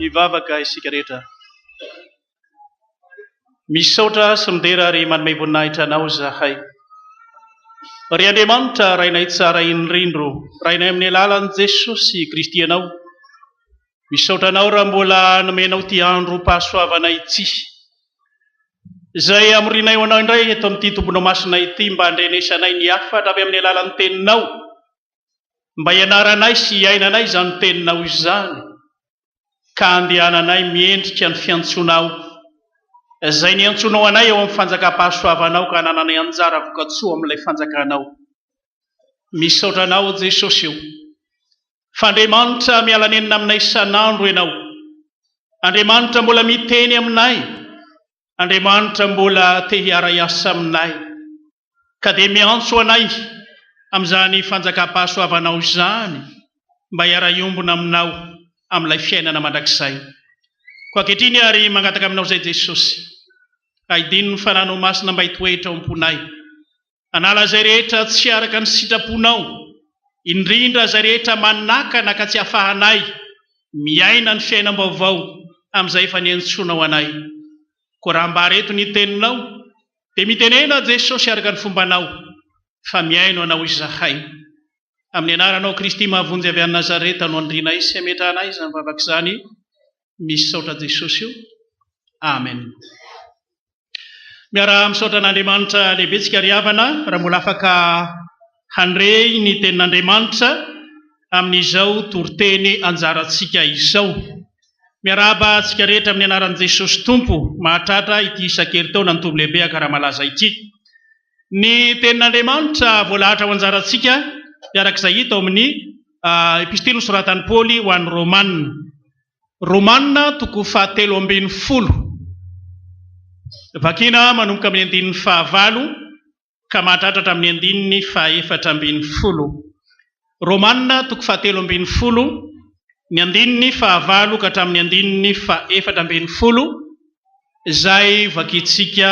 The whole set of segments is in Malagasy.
Hivavaka isika rehetra. Misaotra sy midera ary manome voninahitra Anao izahay. Ry Andriamanitra, Rainay tsara indrindro, Rainay amin'ny alalan'i Jesosy Kristy Anao, misaotra Anao raha mbola nomenao ity androm-pahasoavana ity, izay hamorinay ho Anao indray eto amin'ity Tombonao Masina ity mba handrenesanay ny hafatra avy amin'ny alalan'ny Teninao, mba hianaranay sy hiainanay izany Teninao izany, ka handehananay miendrika ny fiantsoanao, izay niantsoanao anay ao amin'ny fanjakam-pahasoavanao ka hanananay anjara vokatsoa amin'ilay fanjakanao. Misaotra Anao Jesosy o! Fa Andriamanitra miala nenina aminay isan'andro Ianao. Andriamanitra mbola miteny aminay. Andriamanitra mbola te hiara-hiasa aminay. Ka dia miantso anay amin'izany fanjakam-pahasoavanao izany mba hiara-hiombona aminao amin'ilay fiainana mandrakizay. Koa ankehitriny ary mangataka aminao izay Jesosy, aidino ny Fananao Masina mba hitoetra ao am-ponay. Hanala izay rehetra tsy araka ny sitraponao, indrindra izay rehetra manakana ka tsy afahanay miaina ny fiainam-baovao amin'izay efa niantsoanao anay. Koa raha ambara eto ny teninao, dia mitenena Jesosy araka ny fombanao, fa mihaino Anao izahay. Amin'ny anaranao Kristy mahavonjy avy any Nazareta no anirianay sy ametrahanay izany vavaka izany. Misaotra Jesosy o. Amen. Miaraha misaotra an'Andriamanitra lehibe tsika ry havana raha mbola afaka handre ny tenin'Andriamanitra amin'izao toriteny anjarantsika izao. Miarahaba antsika rehetra amin'ny anaran'i Jesosy Tompo mahatratra ity isan-keritaona ny Tompo lehibe Ankaramalaza ity. Ny tenin'Andriamanitra voalahatra ho anjarantsika dia araka izay hita ao amin'ny epistily nosoratan'i Paoly ho an'ny Romana. Romana toko fahatelo ambin'ny folo. Vakina manomboka amin'ny andininy fahavalo ka mahatratra hatramin'ny andininy fahaefatra ambin'ny folo. Romana toko fahatelo ambin'ny folo, ny andininy fahavalo ka hatramin'ny andininy fahaefatra ambin'ny folo, izay vakintsika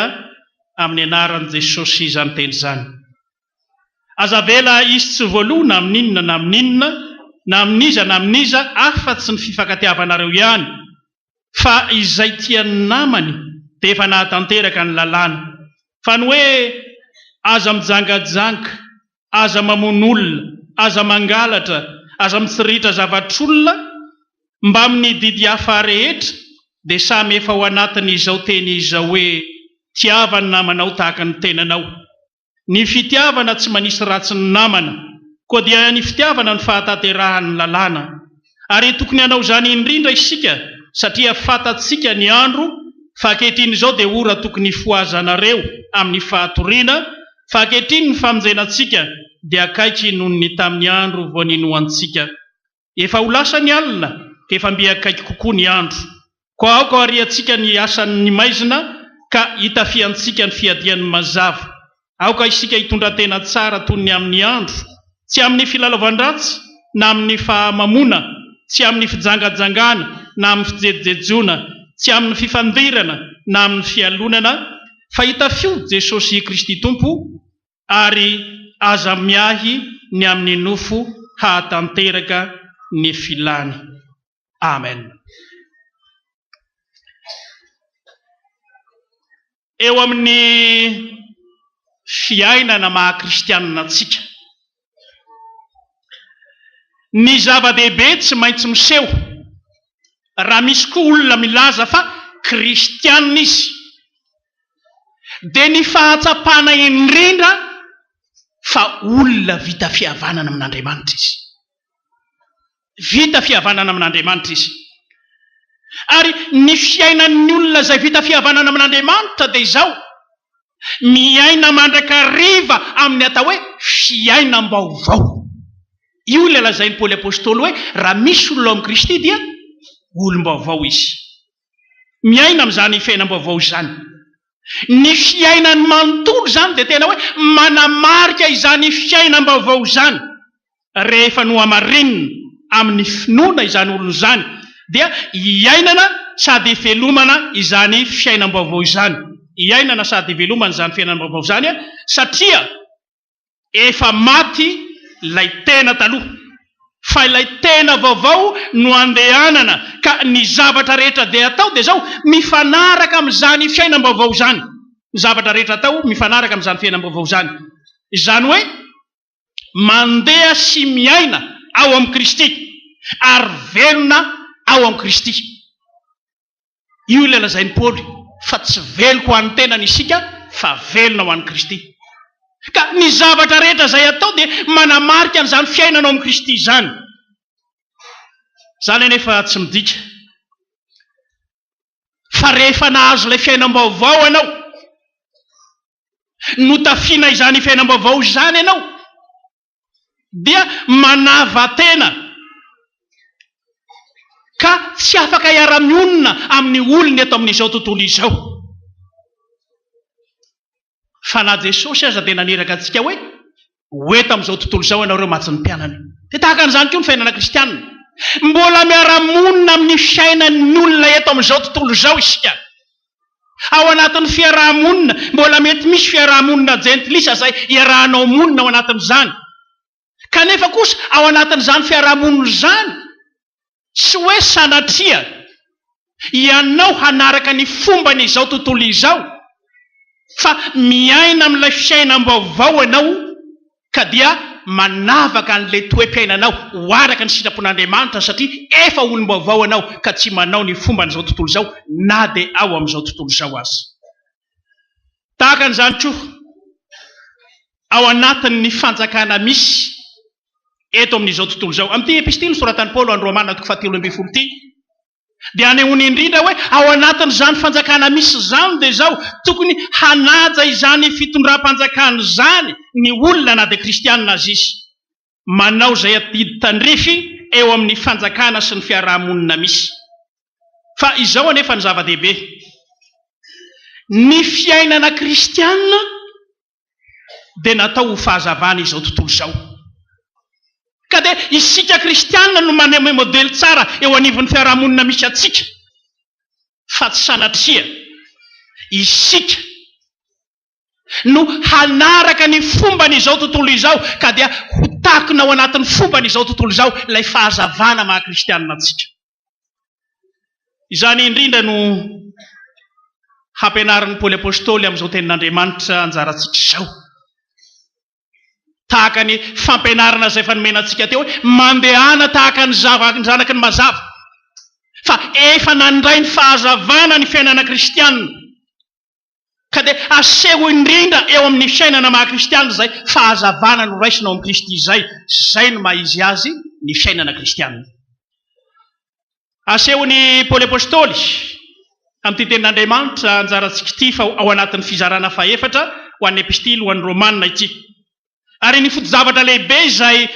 amin'ny anaran'i Jesosy izany teny izany. Aza avela hisy tsy voaloa na amin'inona na amin'inona, na amin'iza na amin'iza, afa-tsy ny fifankatiavanareo ihany, fa izay tia ny namany dia efa nahatanteraka ny lalàna. Fa ny hoe, Aza mijangajanga, aza mamono olona, aza mangalatra, aza mitsirihitra zavatr'olona, mbamin'ny didy hafa rehetra, dia samy efa ao anatin'izao teny izao hoe, Tiava ny namanao tahaka ny tenanao. Ny fitiavana tsy manisy ratsy ny namana, koa dia ny fitiavana no fahatanterahan'ny lalàna. Ary tokony hanao izany indrindra isika satria fantatsika ny andro fa ankehitriny izao dia ora tokony hifohazanareo amin'ny fahatoriana, fa ankehitriny ny famonjena antsika dia akaiky noho ny tamin'ny andro vao ninoantsika. Efa ho lasa ny alina, ka efa mby akaiky kokoa ny andro. Koa aoka hariantsika ny asan' ny maizina, ka hitafiantsika ny fiadian' ny mazava. Aoka isika hitondra tena tsara toy ny amin' ny andro, tsy amin' ny filalaovan-dratsy, na amin' ny fahamamoana, tsy amin' ny fijangajangana, na amin' ny fijejojejoana, tsy amin' ny fifandirana, na amin' ny fialonana, fa hitafio Jesosy Kristy Tompo, Ary aza miahy ny amin'ny nofo hahatanteraka ny filany. Amen. Eo amin'ny fiainana maha kristianina antsika, ny zava-dehibe tsy maintsy miseho raha misy koa olona milaza fa kristianina izy, dia ny fahatsapana indrindra fa olona vita fihavanana amin'Andriamanitra izy. Vita fihavanana amin'Andriamanitra izy. Ary ny fiainan'ny olona izay vita fihavanana amin'Andriamanitra dia izao, miaina mandrakariva amin'ny atao hoe fiainam-baovao. Io ilay lazain'i Paoly Apostoly hoe raha misy olona ao amin'i Kristy dia olom-baovao izy. Miaina amin'izany fiainam-baovao izany. Ny fiainany manontolo izany dia tena hoe manamarika izany fiainam-baovao izany. Rehefa nohamarinina amin'ny finoana izany olona izany dia iainana sady ivelomana izany fiainam-baovao izany. Iainana sady ivelomana izany fiainam-baovao izany satria efa maty ilay tena taloha. Fa ilay tena vaovao no andehanana ka ny zavatra rehetra dia atao dia izao, mifanaraka amin'izany fiainam-baovao izany. Ny zavatra rehetra atao mifanaraka amin'izany fiainam-baovao izany. Izany hoe mandeha sy miaina ao amin'i Kristy ary velona ao amin'i Kristy. Io ilay lazain'i Paoly fa tsy veloko ho an'ny tenany isika fa velona ho an'i Kristy. Ka ny zavatra rehetra izay atao dia manamarika an'izany fiainana ao amin'i Kristy izany. Izany anefa tsy midika fa rehefa nahazo ilay fiainam-baovao ianao, notafiana izany fiainam-baovao izany ianao, dia manava-tena ka tsy afaka hiara-mionona amin'ny olona eto amin'izao tontolo izao. Fa na Jesosy aza dia naniraka antsika hoe, Ho eto amin'izao tontolo izao ianareo mantsy ny mpianany. Dia tahaka an'izany koa ny fiainana kristiana. Mbola miara-monina amin'ny fiainan'ny olona eto amin'izao tontolo izao isika. Ao anatin'ny fiaraha-monina, mbola mety misy fiaraha-monina jentilisa izay iarahanao monina ao anatin'izany. Kanefa kosa ao anatin'izany fiaraha-monina izany, tsy hoe sanatria ianao hanaraka ny fomban'izao tontolo izao, fa miaina amin'ilay fiainam-baovao ianao ka dia manavaka an'ilay toe-piainanao ho araka ny sitrapon'Andriamanitra satria efa olom-baovao ianao ka tsy manao ny fomban'izao tontolo izao na dia ao amin'izao tontolo izao aza. Tahaka an'izany koa, ao anatin'ny fanjakana misy eto amin'izao tontolo izao. Amin'ity epistily nosoratan'i Paoly ho an'ny Romana toko fahatelo ambin'ny folo ity, Dia anehoany indrindra hoe ao anatin'izany fanjakana misy izany dia izao, tokony hanaja izany fitondram-panjakana izany ny olona na dia kristianina aza izy. Manao izay adidy tandrify eo amin'ny fanjakana sy ny fiaraha-monina misy. Fa izao anefa ny zava-dehibe, ny fiainana kristianina dia natao ho fahazavana izao tontolo izao. Ka dia isika kristiana no manome modely tsara eo anivon'ny fiarahamonina misy antsika, fa tsy sanatria isika no hanaraka ny fomban'izao tontolo izao ka dia ho takona ao anatin'ny fomban'izao tontolo izao ilay fahazavana maha kristianina antsika. Izany indrindra no hampianarin'i Paoly Apostoly amin'izao tenin'Andriamanitra anjarantsika izao. Tahaka ny fampianarana izay efa nomena antsika teo hoe mandehana tahaka ny zanaky ny mazava. Fa efa nandray ny fahazavana ny fiainana kristianina. Ka dia aseho indrindra eo amin'ny fiainana maha kristiana izay fahazavana noraisina ao amin'i Kristy izay, izay no maha izy azy ny fiainana kristiana. Asehon'i Paoly Apostoly amin'ity tenin'Andriamanitra anjarantsika ity fa ao anatin'ny fizarana fahefatra ho an'ny epistily ho an'ny Romana ity. Ary ny foto-javatra lehibe izay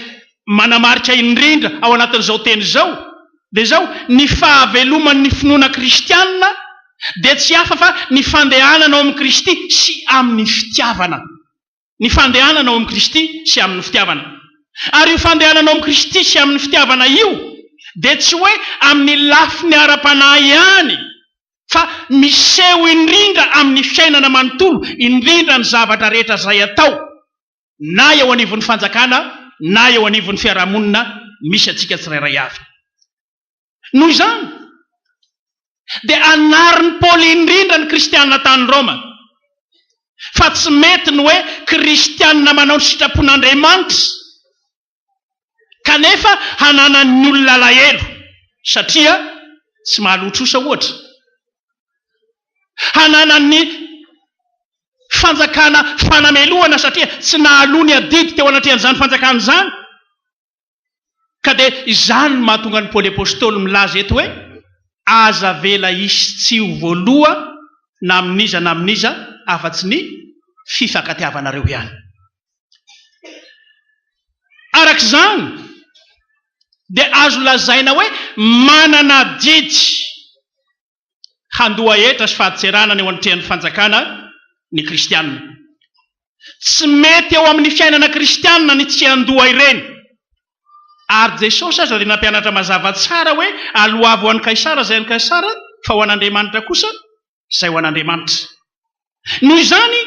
manamarika indrindra ao anatin'izao teny izao dia izao, ny fahaveloman'ny finoana kristiana dia tsy hafa fa ny fandehanana ao amin'i Kristy sy amin'ny fitiavana. Ny fandehanana ao amin'i Kristy sy amin'ny fitiavana. Ary io fandehanana ao amin'i Kristy sy amin'ny fitiavana io dia tsy hoe amin'ny lafiny ara-panahy ihany fa miseho indrindra amin'ny fiainana manontolo, indrindra ny zavatra rehetra izay atao, na eo anivon'ny fanjakana na eo anivon'ny fiarahamonina misy antsika tsirairay avy. Noho izany, dia anarin'i Paoly indrindra ny kristiana tany Roma, fa tsy mety ny hoe kristiana manao ny sitrapon'Andriamanitra, Kanefa hananan'ny olona alahelo satria tsy mahaloa trosa ohatra. Hananan'ny fanjakana fanamelohana satria tsy nahaloa ny adidy teo anatrehan'izany fanjakana izany. Ka dia izany no mahatonga an'i Paoly Apostoly milaza eto hoe, Aza avela hisy tsy ho voaloa na amin'iza na amin'iza afa-tsy ny fifankatiavanareo ihany. Araka izany, dia azo lazaina hoe manana adidy handoa hetra sy fadintseranana eo anatrehan'ny fanjakana ny kristiana. Tsy mety eo amin'ny fiainana kristiana ny tsy handoa ireny. Ary Jesosy aza dia nampianatra mazava tsara hoe aloavy ho an'i Kaisara izay an'i Kaisara, fa ho an'Andriamanitra kosa izay ho an'Andriamanitra. Noho izany,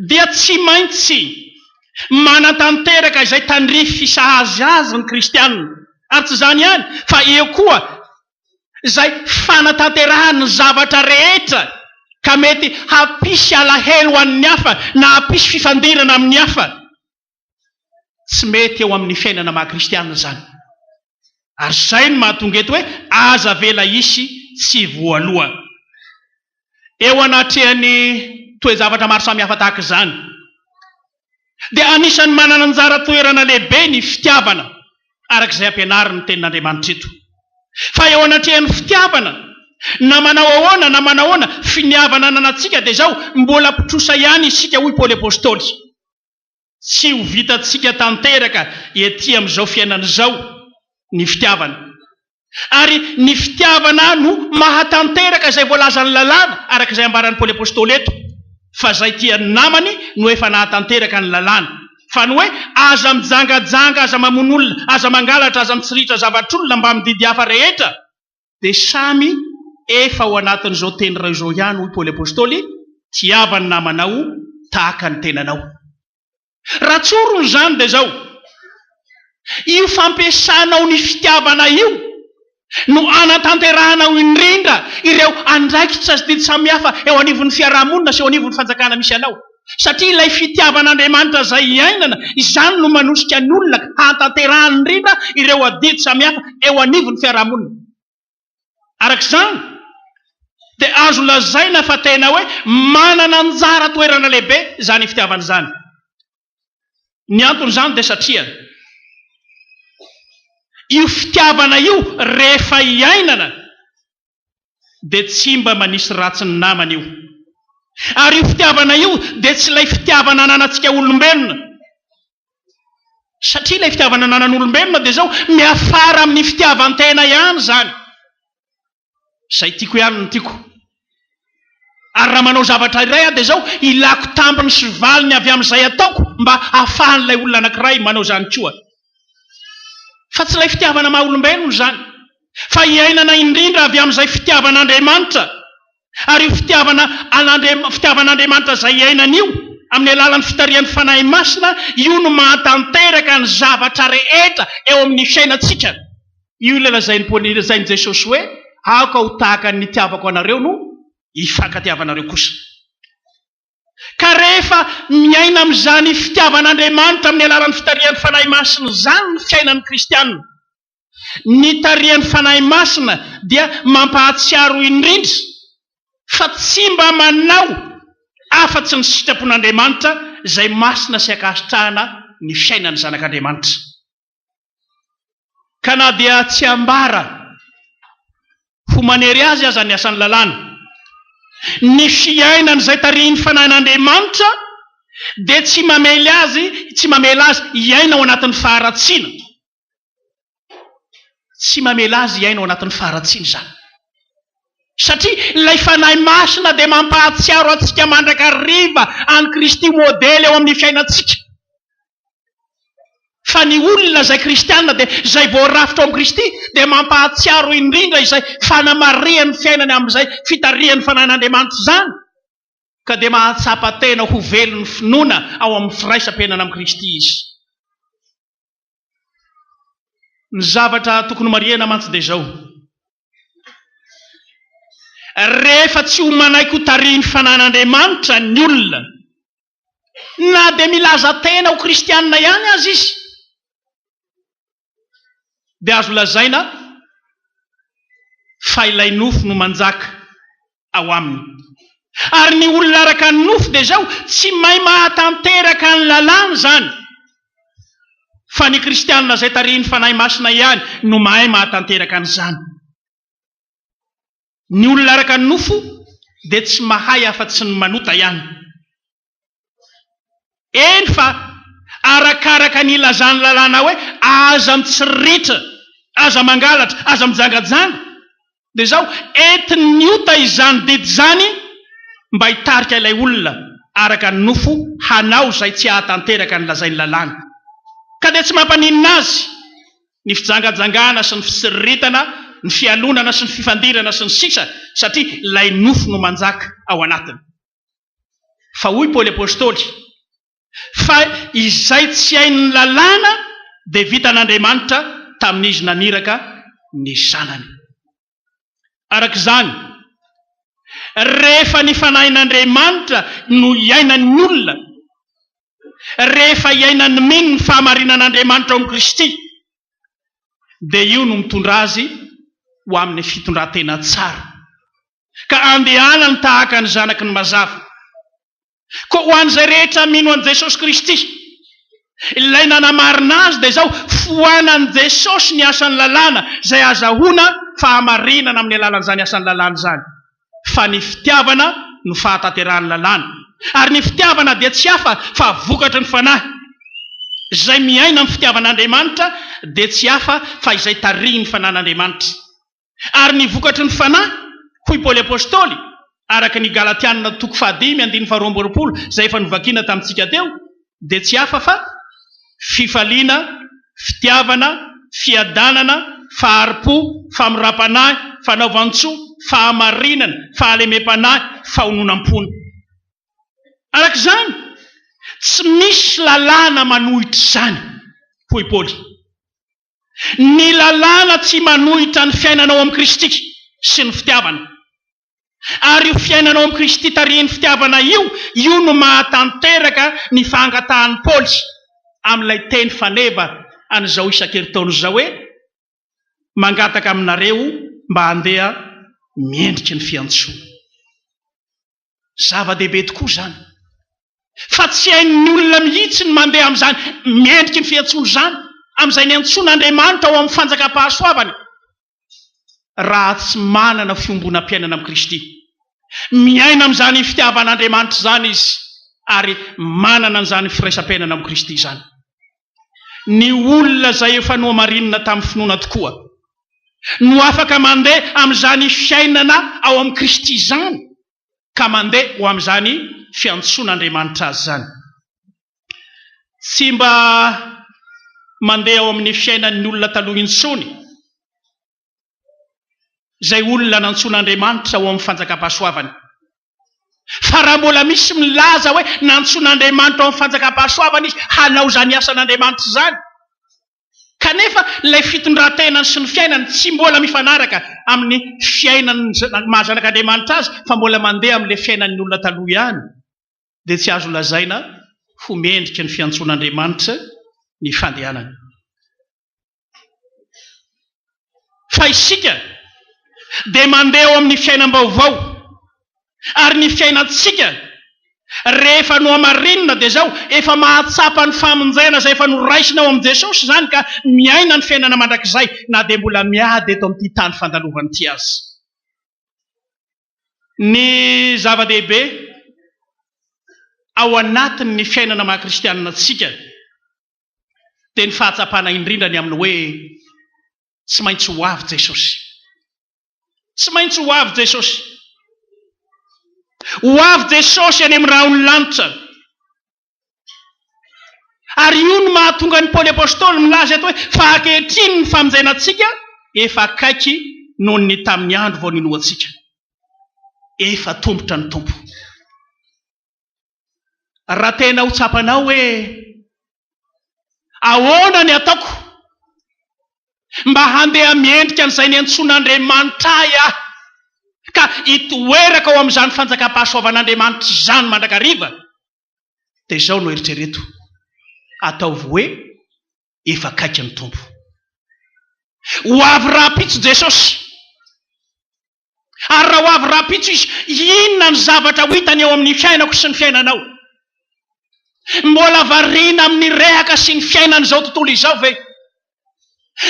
dia tsy maintsy. Manatanteraka izay tandrify sahaza azy ny kristiana. Ary tsy izany ihany fa eo koa izay fanatanterahany ny zavatra rehetra ka mety hampisy alahelo ho an'ny hafa na hampisy fifandirana amin'ny hafa. Tsy mety eo amin'ny fiainana maha kristiana izany. Ary izay no mahatonga eto hoe aza avela hisy tsy voaloa. Eo anatrehan'ny toe-javatra maro samihafa tahaka izany, dia anisan'ny manana anjara toerana lehibe ny fitiavana, araka izay ampianarin'ny Tenin'Andriamanitra eto. Fa eo anatrehan'ny fitiavana, na manao ahoana na manao ahoana finiavana ananantsika, dia izao, mbola mpitrosa ihany isika, hoy Paoly Apostoly. Tsy ho vitantsika tanteraka ety amin'izao fiainana izao ny fitiavana. Ary ny fitiavana no mahatanteraka izay voalazan'ny lalàna, araka izay ambaran'i Paoly Apostoly eto, fa izay tia ny namany no efa nahatanteraka ny lalàna. Fa ny hoe, aza mijangajanga, aza mamono olona, aza mangalatra, aza mitsirihitra zavatr'olona mbamin'ny didy hafa rehetra, dia samy efa ao anatin'izao teny iray izao ihany, hoy Paoly Apostoly, Tiava ny namanao tahaka ny tenanao. Raha tsorina izany dia izao, io fampiasanao ny fitiavana io no anatanterahanao indrindra ireo andraikitra sy didy samihafa eo anivon'ny fiarahamonina sy eo anivon'ny fanjakana misy anao. Satria ilay fitiavan'Andriamanitra izay iainana, izany no manosika ny olona hahatanterahany indrindra ireo adidy samihafa eo anivon'ny fiarahamonina. Araka izany, dia azo lazaina fa tena hoe manana anjara toerana lehibe izany fitiavana izany. Ny anton'izany dia satria io fitiavana io rehefa iainana dia tsy mba manisy ratsy ny namany io. Ary io fitiavana io dia tsy ilay fitiavana ananantsika olombelona. Satria ilay fitiavana ananan'olombelona dia izao, miafara amin'ny fitiavan-tena ihany izany. Izay tiako ihany no tiako. Ary raha manao zavatra iray aho dia izao, ilako tambiny sy valiny avy amin'izay ataoko mba hahafahan'ilay olona anankiray manao izany koa. Fa tsy ilay fitiavana maha olombelona izany. Fa iainana indrindra avy amin'izay fitiavan'Andriamanitra. Ary io fitiavana an'Andriam, fitiavan'Andriamanitra izay iainana io, amin'ny alalan'ny fitarihan'ny Fanahy Masina, io no mahatanteraka ny zavatra rehetra eo amin'ny fiainantsika. Io ilay lazain'i Paoly, lazain'i Jesosy hoe, Aoka ho tahaka ny nitiavako anareo no hifankatiavanareo kosa. Ka rehefa miaina amin'izany fitiavan'Andriamanitra amin'ny alalan'ny fitarihan'ny Fanahy Masina izany ny fiainan'ny kristiana, Ny tarihan'ny Fanahy Masina dia mampahatsiaro indrindra fa tsy mba manao afa-tsy ny sitrapon'Andriamanitra izay masina sy ankasitrahana ny fiainan'ny zanak'Andriamanitra. Ka na dia tsy ambara ho manery azy aza ny asan'ny lalàna, ny fiainany izay tarihin'ny Fanahin'Andriamanitra dia tsy mamely azy, tsy mamela azy hiaina ao anatin'ny faharatsiana. Tsy mamela azy hiaina ao anatin'ny faharatsiana izany. Satria ilay Fanahy Masina dia mampahatsiaro antsika mandrakariva an'i Kristy modely eo amin'ny fiainantsika. Fa ny olona izay kristiana dia izay voarafitra ao amin'i Kristy dia mampahatsiaro indrindra izay fanamarihan'ny fiainany amin'izay fitarihan'ny Fanahin'Andriamanitra izany, ka dia mahatsapa tena ho velon'ny finoana ao amin'ny firaisam-piainana amin'i Kristy izy. Ny zavatra tokony homarihana mantsy dia izao, rehefa tsy ho manaiky ho tarihin'ny Fanahin'Andriamanitra ny olona, na dia milaza tena ho kristianina ihany aza izy, dia azo lazaina fa ilay nofo no manjaka ao aminy. Ary ny olona araka ny nofo dia izao, tsy mahay mahatanteraka ny lalàna izany, fa ny kristianina izay tarihin'ny Fanahy Masina ihany no mahay mahatanteraka an'izany. Ny olona araka ny nofo dia tsy mahay afa-tsy ny manota ihany. Eny fa arakaraka ny ilazan'ny lalàna hoe aza mitsiritra, aza mangalatra, aza mijangajanga, dia izao, entin'ny ota izany didy izany mba hitarika ilay olona araka ny nofo hanao izay tsy hahatanteraka ny lazain'ny lalàna. Ka dia tsy mampaninona azy ny fijangajangana sy ny fitsiriritana, ny fialonana sy ny fifandirana sy ny sisa satria ilay nofo no manjaka ao anatiny. Fa hoy Paoly Apostoly, Fa izay tsy hain'ny lalàna dia vitan'Andriamanitra tamin'izy naniraka ny Zanany. Araka izany, rehefa ny Fanahin'Andriamanitra no iainan'ny olona, rehefa iainan'ny mino ny fahamarinan'Andriamanitra ao amin'i Kristy, dia io no mitondra azy ho amin'ny fitondran-tena tsara, ka andehanany tahaka ny zanaky ny mazava. Koa ho an'izay rehetra mino an'i Jesosy Kristy, ilay nanamarina azy dia izao, foanan'i Jesosy ny asan'ny lalàna izay azahoana fahamarinana amin'ny alalan'izany asan'ny lalàna izany, fa ny fitiavana no fahatanterahan'ny lalàna. Ary ny fitiavana dia tsy hafa fa vokatry ny Fanahy. Izay miaina amin'ny fitiavan'Andriamanitra dia tsy hafa fa izay tarihin'ny Fanan'Andriamanitra. Ary ny vokatry ny Fanahy, hoy Paoly Apostoly, araka ny Galatiana toko fahadimy andininy faharoa amby roapolo izay efa novakiana tamintsika teo, dia tsy hafa fa fifaliana, fitiavana, fiadanana, fahari-po, famoram-panahy, fanaovan-tsoa, fahamarinana, fahalemem-panahy, fahononam-pona. Araka izany, tsy misy lalàna manohitra izany, hoy Paoly. Ny lalàna tsy manohitra ny fiainana ao amin'i Kristy sy ny fitiavana. Ary io fiainana ao amin'i Kristy tarihin'ny fitiavana io, io no mahatanteraka ny fangatahan'i Paoly amin'ilay teny faneva an'izao isan-kerintaona izao hoe, Mangataka aminareo mba handeha miendriky ny fiantsoana. Zava-dehibe tokoa izany. Fa tsy hain'ny olona mihitsy ny mandeha amin'izany miendriky ny fiantsoana izany, amin'izay niantsoan'Andriamanitra ao amin'ny fanjakam-pahasoavany, raha tsy manana fiombonam-piainana amin'i Kristy. Miaina amin'izany fitiavan'Andriamanitra izany izy ary manana an'izany firaisam-piainana amin'i Kristy izany. Ny olona izay efa nohamarinina tamin'ny finoana tokoa no afaka mandeha amin'izany fiainana ao amin'i Kristy izany ka mandeha ho amin'izany fiantsoan'Andriamanitra azy izany. Tsy mba mandeha ao amin'ny fiainan'ny olona taloha intsony izay olona nantsoin'Andriamanitra ao amin'ny fanjakam-pahasoavany. Fa raha mbola misy milaza hoe nantsoin'Andriamanitra ao amin'ny fanjakam-pahasoavana izy hanao izany asan'Andriamanitra izany, kanefa ilay fitondran-tenany sy ny fiainany tsy mbola mifanaraka amin'ny fiainan'ny maha zanak'Andriamanitra azy fa mbola mandeha amin'ilay fiainan'ny olona taloha ihany, dia tsy azo lazaina ho mendrika ny fiantsoan'Andriamanitra ny fandehanany. Fa isika dia mandeha ao amin'ny fiainam-baovao, ary ny fiainantsika rehefa nohamarinina dia izao, efa mahatsapa ny famonjena izay efa noraisina ao amin'i Jesosy izany ka miaina ny fiainana mandrakizay na dia mbola miady eto amin'ity tany fandalovana ity aza. Ny zava-dehibe ao anatin'ny fiainana maha-kristianina antsika dia ny fahatsapana indrindra ny amin'ny hoe tsy maintsy ho avy Jesosy. Tsy maintsy ho avy Jesosy. Ho avy Jesosy any amin'ny rahon'ny lanitra. Ary io no mahatonga an'i Paoly Apostoly milaza eto hoe fa ankehitriny ny famonjena antsika efa akaiky noho ny tamin'ny andro vao ninoantsika. Efa tombotra ny Tompo. Raha tena ho tsapanao hoe ahoana ny ataoko mba handeha miendrika an'izay niantsoan'Andriamanitra ahy aho, ka hitoerako ao amin'izany fanjakam-pahasoavan'Andriamanitra izany mandrakariva, dia izao no eritrereto, ataovy hoe efa akaiky ny Tompo. Ho avy rahampitso Jesosy. Ary raha ho avy rahampitso Izy, inona ny zavatra ho hitany eo amin'ny fiainako sy ny fiainanao? Mbola variana amin'ny rehaka sy ny fiainan'izao tontolo izao ve?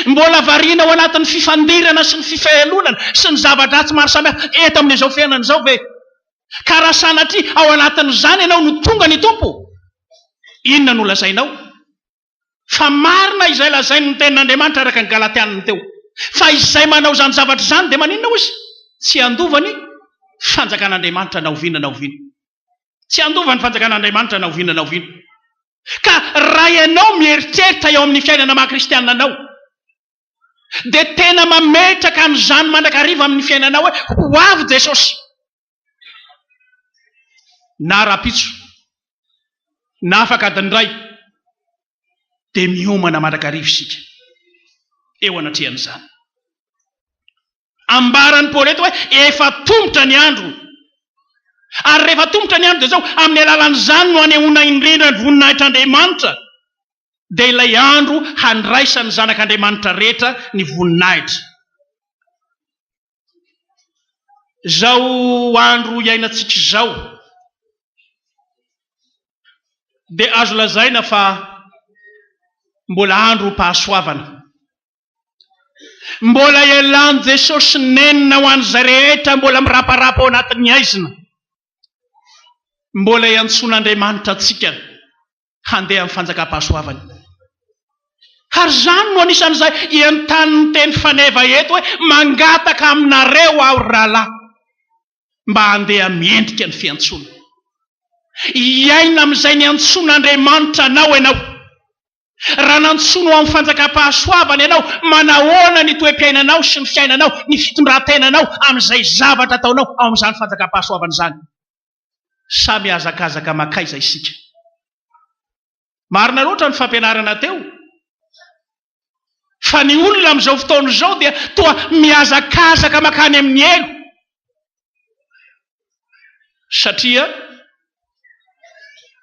Mbola variana ao anatin'ny fifandirana sy ny fifahelonana sy ny zava-dratsy maro samihafa eto amin'izao fiainana izao ve? Ka raha sanatria ao anatin'izany ianao no tonga ny Tompo, inona no lazainao? Fa marina izay lazain'ny tenin'Andriamanitra araka ny Galatianina teo, fa izay manao izany zavatra izany dia maninona hozy? Tsy handova ny fanjakan'Andriamanitra na oviana na oviana. Tsy handova ny fanjakan'Andriamanitra na oviana na oviana. Ka raha ianao mieritreritra eo amin'ny fiainana maha kristianina anao, dia tena mametraka an'izany mandrakariva amin'ny fiainanao hoe ho avy Jesosy. Na rahampitso. Na afaka adiny iray, dia miomana mandrakariva isika eo anatrehan'izany. Ambaran'i Paoly eto hoe efa tomotra ny andro. Ary rehefa tomotra ny andro dia izao, amin'ny alalan'izany no anehoana indrindra ny voninahitr'Andriamanitra, dia ilay andro handraisan'ny zanak'Andriamanitra rehetra ny voninahitra. Izao andro iainantsika izao dia azo lazaina fa mbola androm-pahasoavana. Mbola elan'i Jesosy nenina ho an'izay rehetra mbola miraparapa ao anatin'ny haizina. Mbola iantsoan'Andriamanitra antsika handeha amin'ny fanjakam-pahasoavany. Ary izany no anisan'izay entanin'ny teny faneva eto hoe mangataka aminareo aho ry rahalahy mba handeha miendrika ny fiantsoana. Hiaina amin'izay niantsoan'Andriamanitra anao ianao. Raha nantsoina ho amin'ny fanjakam-pahasoavana ianao, manahoana ny toe-piainanao sy ny fiainanao, ny fitondran-tenanao amin'izay zavatra ataonao ao amin'izany fanjakam-pahasoavana izany? Sa mihazakazaka mankaiza isika? Marina loatra ny fampianarana teo fa ny olona amin'izao fotoana izao dia toa mihazakazaka mankany amin'ny helo satria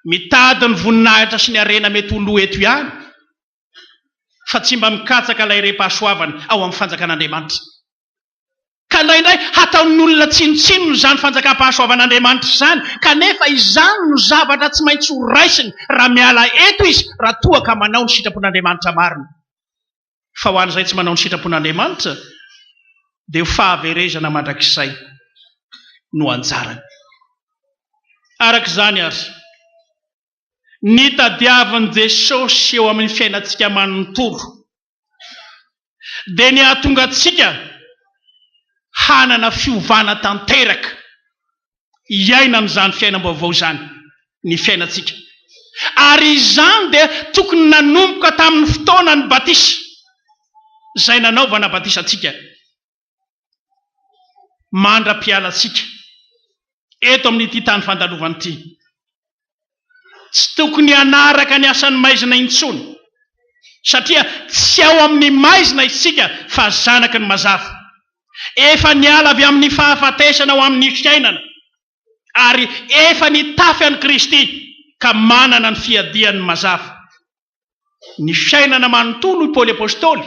mitady ny voninahitra sy ny harena mety ho lo eto ihany fa tsy mba mikatsaka ilay harem-pahasoavana ao amin'ny fanjakan'Andriamanitra. Ka indraindray hataon'ny olona tsinontsinona izany fanjakam-pahasoavan'Andriamanitra izany, kanefa izany no zavatra tsy maintsy ho raisiny raha miala eto izy raha toa ka manao ny sitrapon'Andriamanitra marina. Fa ho an'izay tsy manao ny sitrapon'Andriamanitra dia ho fahaverezana mandrakizay no anjarany. Araka izany àry, ny tadiavin'i Jesosy eo amin'ny fiainantsika manontolo dia ny hahatonga antsika hanana fiovana tanteraka hiaina amin'izany fiainam-baovao izany ny fiainantsika. Ary izany dia tokony nanomboka tamin'ny fotoanan'ny batisa izay nanaovana batisa antsika. Mandra-pialantsika eto amin'ity tany fandalovana ity. Tsy tokony hanaraka ny asan'ny maizina intsony, satria tsy ao amin'ny maizina isika fa zanaky ny mazava. Efa niala avy amin'ny fahafatesana ho amin'ny fiainana, ary efa nitafy an'i Kristy ka manana ny fiadian'ny mazava. Ny fiainana manontolo, hoy Paoly Apostoly,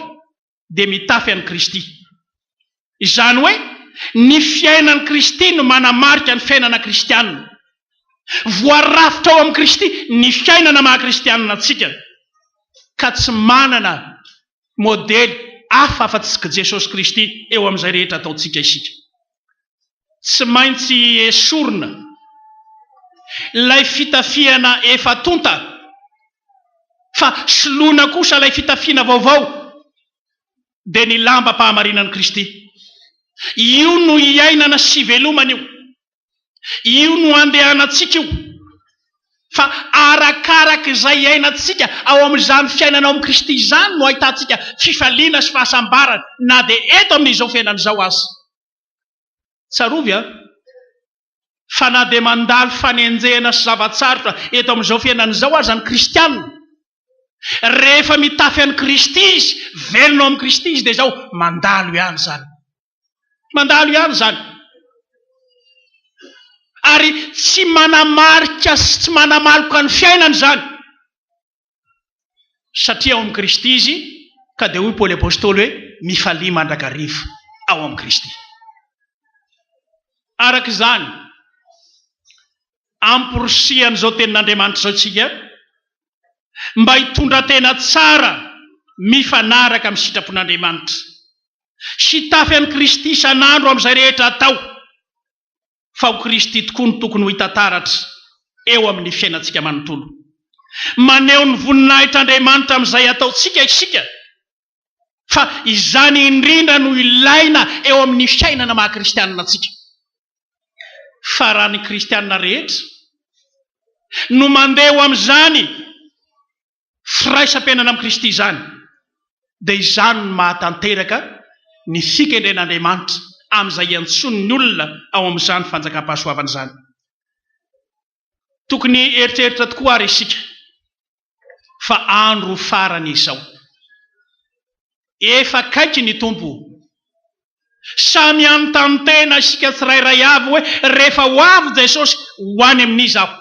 dia mitafy an'i Kristy. Izany hoe, ny fiainan'i Kristy no manamarika ny fiainana kristianina. Voarafitra ao amin'i Kristy ny fiainana maha kristianina antsika, ka tsy manana modely hafa afa-tsy Jesosy Kristy eo amin'izay rehetra ataontsika isika. Tsy maintsy esorina ilay fitafiana efa tonta fa soloina kosa ilay fitafiana vaovao, dia ny lambam-pahamarinan'i Kristy. Io no iainana sy ivelomana io. Io no andehanantsika io. Fa arakaraka izay iainantsika ao amin'izany fiainana ao amin'i Kristy izany no ahitantsika fifaliana sy fahasambarana na dia eto amin'izao fiainana izao aza. Tsarovy an! Fa na dia mandalo fanenjehana sy zava-tsarotra eto amin'izao fiainana izao aza ny kristiana, rehefa mitafy an'i Kristy izy, velona ao amin'i Kristy izy, dia izao, mandalo ihany izany. Mandalo ihany izany. Ary tsy manamarika sy tsy manamaloka ny fiainany izany. Satria ao amin'i Kristy izy, ka dia hoy Paoly Apostoly hoe, Mifalia mandrakariva ao amin'i Kristy. Araka izany, amporisihan'izao Tenin'Andriamanitra izao isika mba hitondra tena tsara mifanaraka amin'ny sitrapon'Andriamanitra. Hitafy an'i Kristy isan'andro amin'izay rehetra atao. fa ho Kristy tokoa no tokony ho hita taratra eo amin'ny fiainantsika manontolo. Maneho ny voninahitr'Andriamanitra amin'izay ataontsika isika, fa izany indrindra no ilaina eo amin'ny fiainana maha kristianina antsika. Fa raha ny kristianina rehetra no mandeha ho amin'izany firaisam-piainana amin'i Kristy izany, dia izany no mahatanteraka ny fikendren'Andriamanitra amin'izay iantsoany ny olona ao amin'izany fanjakam-pahasoavana izany. Tokony hieritreritra tokoa àry isika fa andro farany izao. Efa akaiky ny Tompo. Samy hanontany tena isika tsirairay avy hoe, Rehefa ho avy Jesosy, ho any amin'iza aho?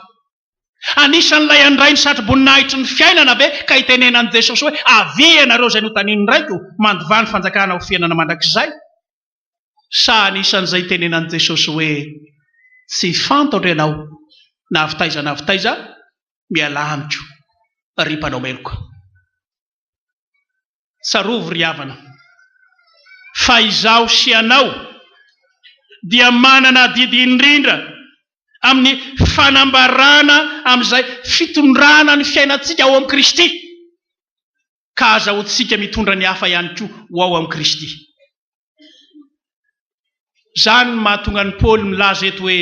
Anisan'ilay handray ny satroboninahitry ny fiainana ve ka hitenenan'i Jesosy hoe, Avia ianareo izay notanin'ny Raiko, mandovà ny fanjakana ho fiainana mandrakizay? Sa anisan'izay hitenenan'i Jesosy hoe, Tsy fantatro ianao na avy taiza na avy taiza, mialà amiko, ry mpanao meloka? Tsarovy ry havana fa izaho sy ianao dia manana adidy indrindra amin'ny fanambarana amin'izay fitondrana ny fiainantsika ao amin'i Kristy, ka azahoantsika mitondra ny hafa ihany koa ho ao amin'i Kristy. Izany no mahatonga an'i Paoly milaza eto hoe,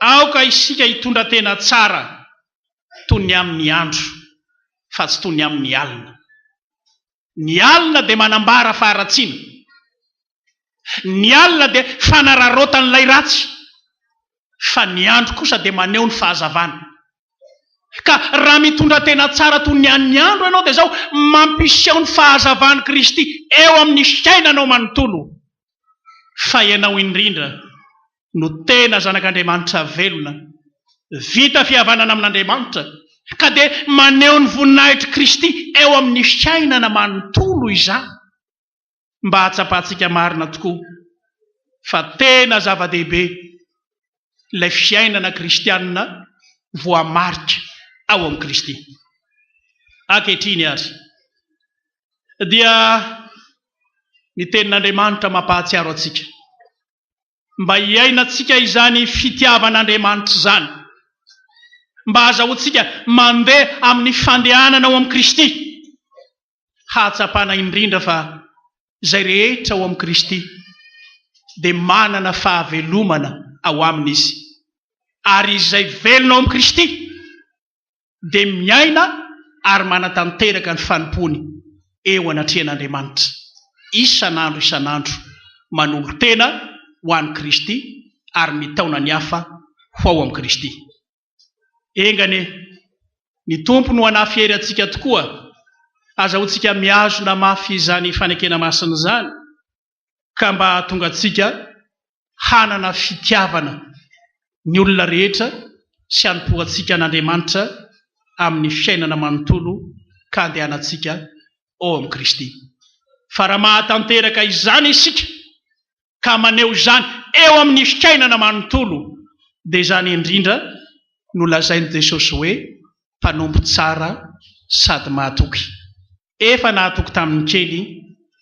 Aoka isika hitondra tena tsara toy ny amin'ny andro, fa tsy toy ny amin'ny alina. Ny alina dia manambara faharatsiana. Ny alina dia fanararaotan'ilay ratsy, fa ny andro kosa dia maneho ny fahazavana. Ka raha mitondra tena tsara toy ny an'ny andro ianao dia izao, mampiseho ny fahazavan'i Kristy eo amin'ny fiainanao manontolo fa ianao indrindra no tena zanak'Andriamanitra velona, vita fihavanana amin'Andriamanitra, ka dia maneho ny voninahitr'i Kristy eo amin'ny fiainana manontolo izany. Mba hahatsapantsika marina tokoa fa tena zava-dehibe ilay fiainana kristianina voamarika ao amin'i Kristy. Ankehitriny àry, dia ny Tenin'Andriamanitra mampahatsiaro antsika mba hiainantsika izany fitiavan'Andriamanitra izany, mba hahazahoantsika mandeha amin'ny fandehanana ao amin'i Kristy. Hahatsapana indrindra fa izay rehetra ao amin'i Kristy dia manana fahavelomana ao aminy izy, ary izay velona ao amin'i Kristy dia miaina ary manatanteraka ny fanompoany eo anatrehan'Andriamanitra isan'andro isan'andro, manolo-tena ho an'i Kristy ary mitaona ny hafa ho ao amin'i Kristy. Enga anie ny Tompo no hanafy hery antsika tokoa, azahoantsika mihazona mafy izany fanekena masina izany, ka mba hahatonga antsika hanana fitiavana ny olona rehetra sy hanompoantsika an'Andriamanitra amin'ny fiainana manontolo ka handehanantsika ao amin'i Kristy. Fa raha mahatanteraka izany isika, ka maneho izany eo amin'ny fiainana manontolo, dia izany indrindra no lazain'i Jesosy hoe mpanompo tsara sady mahatoky. Efa nahatoky tamin'ny kely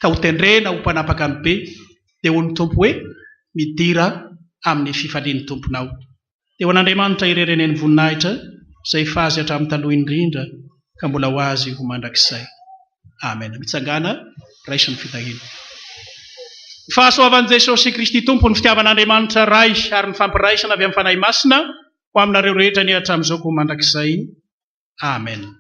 ka hotendrena ho mpanapaka ny be, dia hoy ny Tompo hoe, Midira amin'ny fifalian'ny Tomponao. Dia ho an'Andriamanitra irery anie ny voninahitra, izay efa Azy hatramin'ny taloha indrindra ka mbola ho Azy ho mandrakizay. Amena. Mitsangàna, raiso ny fitahiana. Ny fahasoavan'i Jesosy Kristy Tompo, ny fitiavan'Andriamanitra Ray ary ny fampiraisana avy amin'ny Fanahy Masina ho aminareo rehetra anie hatramin'izao ka ho mandrakizay. Amena.